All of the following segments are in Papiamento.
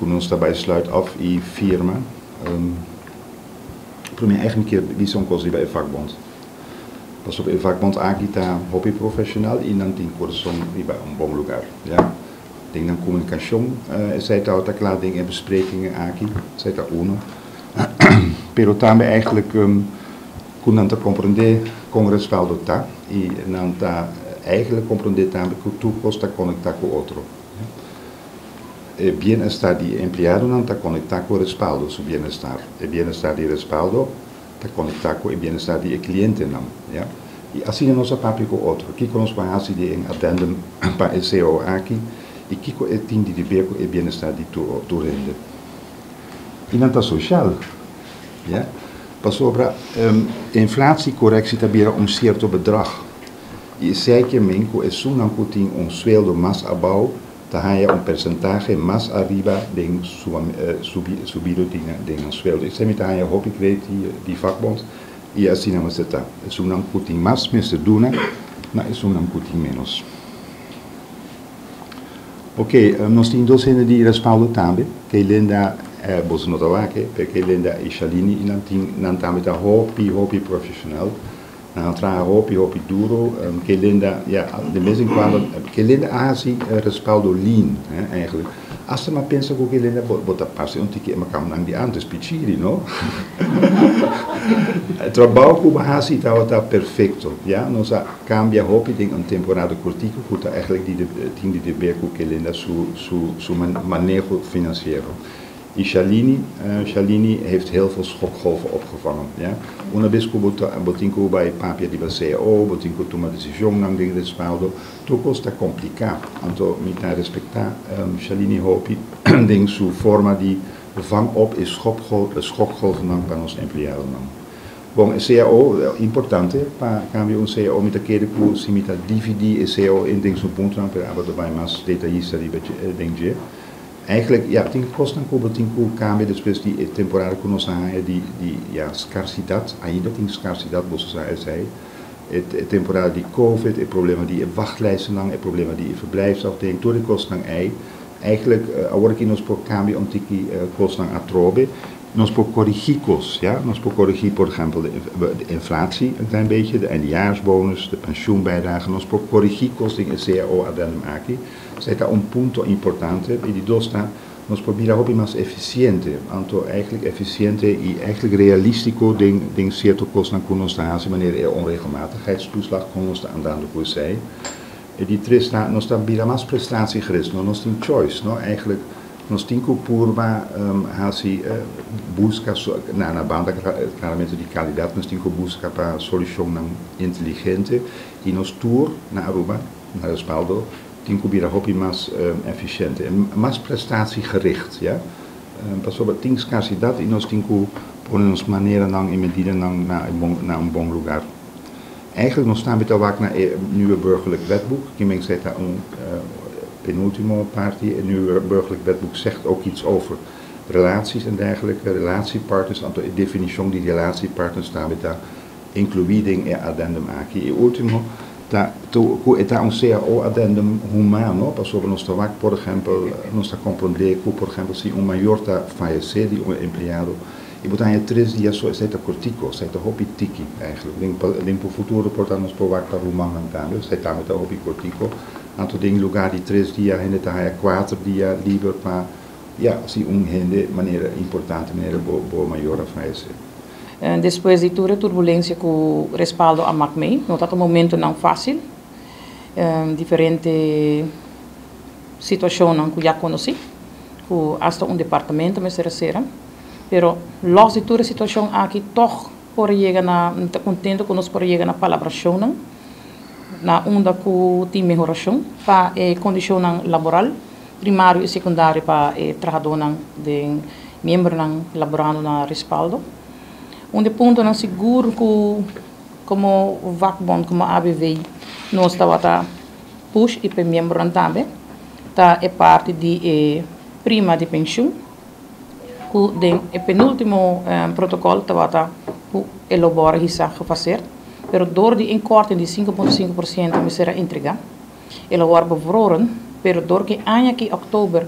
Ku nos ta bai sluit af i firma. Promé eigenlijk keer bisa un kos riba e vakbond. Pasobra e vakbond aki ta hopi profeshonal i nan tin kurason riba un bon lugar. Ya. Den nan komunikashon esei tabata kla den e besprekingen aki, esei ta uno. Pero tambe eigenlijk ku nan ta komprendé kon respaldo ta i nan ta eigenlijk komprendé tambe ku tur kos ta konektá ku otro. E bienestar di e empleadonan ta konektá ku respaldo su bienestar. E bienestar di respaldo ta konektá ku e bienestar di e klientenan. Ya. I asina nos a papia ku otro. Kiko nos por hasi di e addendum pa e cao aki i kiko e tin di diber ku e bienestar di tur hende. I nan ta soshal. Ya. Pasobra inflatiecorrectie ta bira un sierto bedrag. I esei ke men ku esunnan ku tin un sueldo mas abou ta haña un persentahe mas ariba den subido den nan sueldo. Esei mi ta haña hopi great di vakbond i asina mester ta. Esunnan ku tin mas mester duna na esunnan ku tin ménos. Oké, nos tin dos hende di respaldo tambe. Keilinda, boso no ta wak, pero Keilinda i Shalini i nan tin, nan tambe ta hopi, hopi profeshonal. Nan a traha hopi, hopi duro. Keilinda, ya, de bes en cuando, Keilinda a hasi respaldo lean, hè, eigenlijk. Asta mi a pensa ku Keilinda bo ta parse un tiki e makamnan di antes, pichiri, no? E trabou ku bo a hasi tabata perfecto, ya. Nos a kambia hopi den un temporada kortiku ku ta eigenlijk di tin di deber ku Keilinda su maneho finansiero. I Shalini, Shalini heeft heel veel schokgolven opgevangen, ja. Una bes ku bo ta, bo tin ku bai papia riba cao, bo tin ku tuma desishonnan den respaldo, tur kos ta kompliká. Anto mi ta respektá Shalini hopi den su forma di vang op e schokgolvennan pa nos empleadonan. Bon, e cao, importante pa kambia un cao, mi ta kere ku si mi ta dividí e cao in den su puntonan, pero abo ta bai mas detayista riba den dje. Eigenlijk, ja, tin kosnan ku bo tin ku kambia despues di e temporada ku nos a haña di ja, skarsidat. Ainda tin skarsidat, boso sa esei. E temporada di Covid, e problema di e wachtlijstennan, e problema di e verblijfsafdeling, tur e kosnan ei. Eigenlijk, awor aki nos por kambia un tiki kosnan atrobe. Nos por korigí kos, ja. Nos por korigí, por ehèmpel, de inflatie een klein beetje, de eindejaarsbonus, de pensioenbijdrage. Nos por korigí kos den e cao addendum aki. Esei ta un punto importante. I di dos ta, nos por bira hopi mas efisiente. Anto eigenlijk efisiente i eigenlijk realístiko den sierto kosnan ku nos ta hasi, manera e onregelmatigheidstoeslag, kon nos ta andando ku esei. E di tres ta, nos ta bira mas prestatiegericht. No, nos tin choice, no? Eigenlijk nos tin ku purba hasi buska na banda klaramente di kalidat, nos tin ku buska pa solushonnan inteligente i nos tur na Aruba, na Respaldo, tin ku bira hopi mas efisiente, mas prestatiegericht, ya. Pasobra tin skarsidat i nos tin ku pone nos maneranan i medidanan na un bon lugar. Eigenlijk nos tambe ta wak na e Nieuwe Burgerlijk Wetboek, ki men zei ta un penultimo parti. E Nieuwe Burgerlijk Wetboek zegt ook iets over relaties en dergelijke, relatiepartners, anto e definishon di relatiepartners tambe ta inkluí den e addendum aki. E último ta ku e ta un cao addendum humano, pasobra nos ta wak, por ehèmpel, nos ta komprondé ku, por ehèmpel, si un mayor ta fayesé di un empleado i bo ta haña 3 dia so, esei ta kortiko, esei ta hopi tiki eigenlijk. Den futuro por ta nos por wak pa rumannan tambe, esei tambe ta hopi kortiko. Anto den lugá di 3 dia hende ta haña 4 dia liber pa, ja, si un hende manera importante, manera bo mayor a fayesé. Despues di tur e turbulensia ku Respaldo a mak mee, no tabata un momentonan fásil. Diferente situashonnan ku ya konosí, ku asta un departamento mester a sera. Pero los di tur e situashon aki, toch por yega na, ta kontentu ku nos por yega na palabrashonnan, na unda ku tin mehorashon pa e kondishonnan laboral, primario i sekundario pa e trahadónan den miembronan laborando na Respaldo. Un di puntonan sigur ku komo vakbond, komo ABV, nos tabata push i pa e miembronan tambe, ta e parti di e prima di penshun, ku den e penúltimo protokòl tabata ku e lo wòrdu hisa gefaseerd, pero dor di inkorting di 5,5% mester a entregá. E lo wòrdu bevroren, pero dor ku aña aki òktober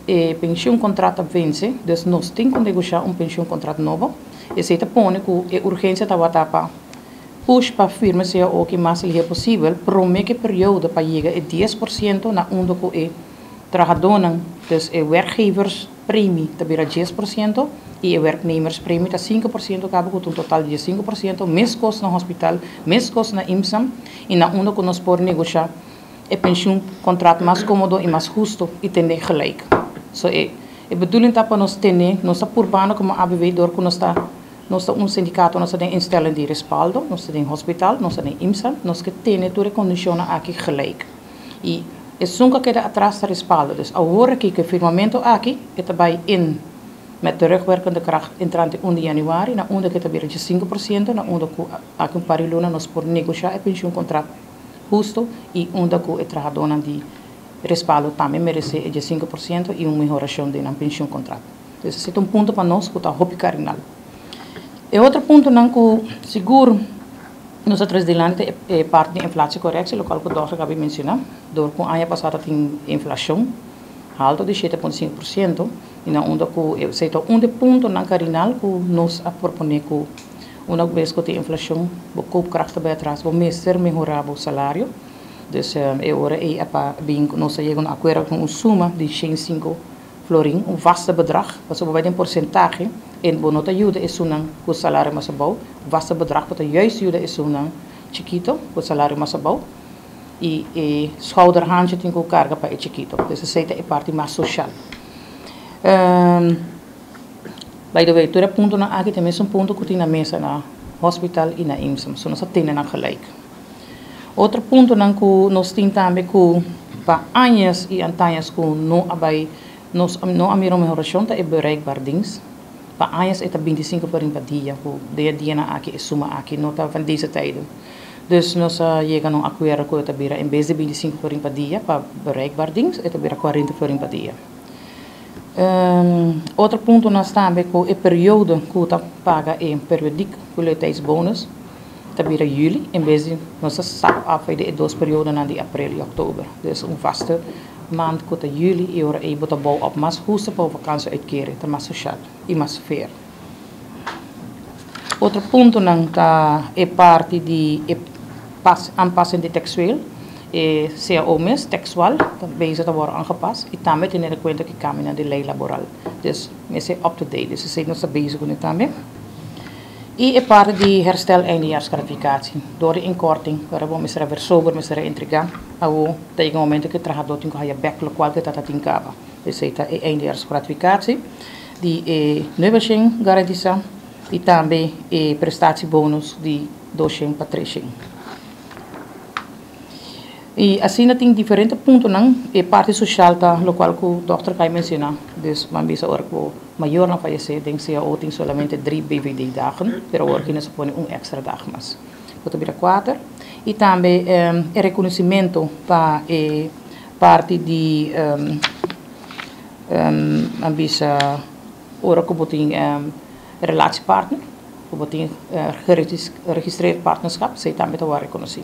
E pensioencontract a vence, dus nos tin cu negocia un pensioencontract nobo. Esey ta pone cu e urgencia tabata pa push pa firma CAO aki mas lihe posibel, prome cu e periodo pa yega e 10% na unda cu e trahadonan, dus e werkgeverspremie ta bira 10% y e werknemerspremie ta 5% caba cu un total di 5%, mescos na hospital, mescos na IMSAM y na unda cu nos por negocia e pensioencontract mas comodo y mas husto y tene gelijk. So e bedoeling ta pa nos tene, nos ta purbando como ABV door cu nos ta un sindicato, nos ta den instelling di respaldo, nos ta den hospital, nos ta den IMSA, nos kier tene tur e condicion aki gelijk. Y esun cu keda atras ta respaldo. Dus awor aki cu e firmamento aki, e bay in met terugwerkende kracht entrante 1 januari, na unda cu ta bira 5%, na unda cu aki un par di luna nos por negocia e pensioencontract husto y unda cu e trahadornan di respaldo tambe merece e 5% y un mehoracion di pensioencontract. Dus esey ta un punto pa nos cu ta hopi cardinal. E otro puntonan cu sigur nos a trece dilanti e parti di inflatiecorrectie, loke cu a caba di menciona, door cu aña pasa tin inflacion halto di 7,5% y na unda cu esey ta un puntonan cardinal cu nos a propone cu un bes cu tin inflacion, e koopkracht bay atras, bo mester mehora e salario. Dus e ora e pa bin nos a yega un acuerdo cu un suma di 105 florin, un vaste bedrag, pasobra bay den porcentahe en bo no ta yuda esunnan cu salario mas abou, vaste bedrag pa juist yuda esunnan chikito cu salario mas abou y schouderhandje tin cu carga pa e chikito. Dus esey ta e parti mas social. By the way, tur puntonan aki tin un punto cu tin na mesa na hospital y na IMSA, so nos tin nan gelijk. Otro puntonan cu nos tin tambe cu pa aña y aña cu no a bay nos no a mira mehoracion ta e bereikbaar dienst. Pa aña e ta 25 florin pa dia, cu dia dia na aki e suma aki no ta van deze tijden. Dus nos a yega na un acuerdo cu ta bira en bes di 25 florin pa dia pa bereikbaar dienst, ta bira 40 florin pa dia. Otro punto nos tambe cu e periodo cu ta paga e periodiek kwaliteitsbonus ta bira juli en bes di nos a stap af di dos periodonan di april y oktober. Dus un vaste maand cu ta juli y ora e bo ta bouw op mas husto pa vakantieuitkering, ta mas social y mas fair. Otro puntonan ta e parti di e pas, aanpassing di textueel. E CAO mes, textual, bezig te worden aangepast. Y tambe tener en cuenta cu cambia di ley laboral. Dus mester up to date. Dus esey nos ta bezig cu tambe. Y e parti di herstel eindejaarsgratificatie. Door de inkorting, waar we mester versober, mester entrega. Awo, tegen het momento cu e trahador tin cu haya bek, loke cu ta tin caba. Dus e eindejaarsgratificatie. Di e 9 garantisa. Y tambe e prestatiebonus di 200 pa 300. Y asina tin diferente puntonan, e parti social ta, loke cu Dr. Kai menciona. Dus ban bisa ora cu mayornan fayece, den CAO tin solamente 3 BVD dagen, pero awor aki nos a pone un extra dag mas. Cu ta bira 4. Y tambe e reconocimento pa e parti di ban bisa ora cu tin relatiepartner, cu tin geregistreerd partnerschap, esey tambe ta reconoci.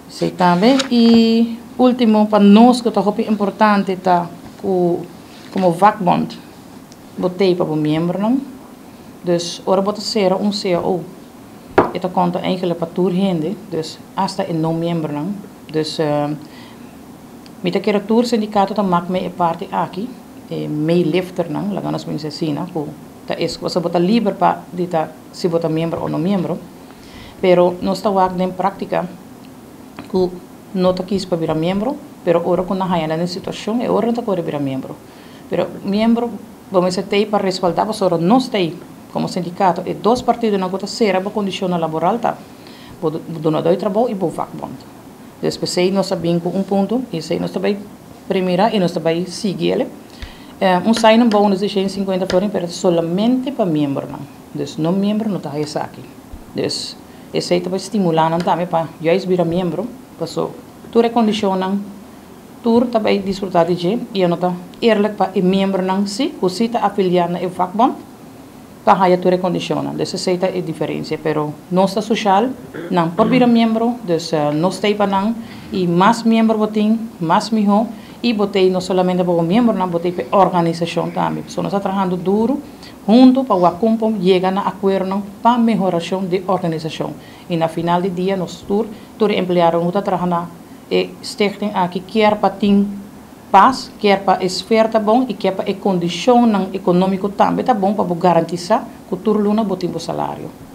Esey tambe. Y ultimo, pa nos, cu ta importante, ta cu, como vakbond, bo t'ey pa miembronan. Dus ora bo ta sera un CAO. E ta conta eigenlijk pa tur hende, dus hasta e no miembronan. Dus mi ta kere tur sindicato ta maak mee e parti aki, e meelifternan, laga nos bisa asina, cu ta es, bo ta liber pa di ta si bo ta miembro of no miembro. Pero nos ta wak den practica cu no ta kies pa bira miembro, pero ora cu nan haya na situacion e ora ta core bira miembro. Pero miembro, ban bisa, t'ey pa respalda, pasobra nos t'ey como sindicato e dos partidonan cu ta sera e condicion laboral ta bo dunador di trabou y bo vakbond. Dus p'esey nos a bin cu un punto y esey nos tambe premira y nos tambe sigui ele. Un sign bonus di 150 florin, pero solamente pa miembronan. Dus no miembro no ta esaki. Dus esey tambe stimula nan tambe pa juist bira miembro, paso tur e condicionnan tur tambe disfruta di dje y no ta eerlijk pa e miembronan si, cu si ta afilia na e vakbond, pa haya tur e condicionnan. Dus esey ta e diferencia, pero nos ta social, nan por bira miembro, dus nos t'ey pa nan y mas miembro bo tin, mas miho. I bo t'ei no solamente pa bo miembronan, bo t'ei pa e organisashon tambe. So nos ta trahando duru huntu pa wak kon por yega na akuerdonan pa mehorashon di organisashon. I na final di dia nos tur, tur e empleadonan ku ta traha na e stichting aki kier pa tin pas, kier pa e sfeer ta bon i kier pa e kondishonnan ekonómiko tambe ta bon pa bo garantisá ku tur luna bo tin bo salario.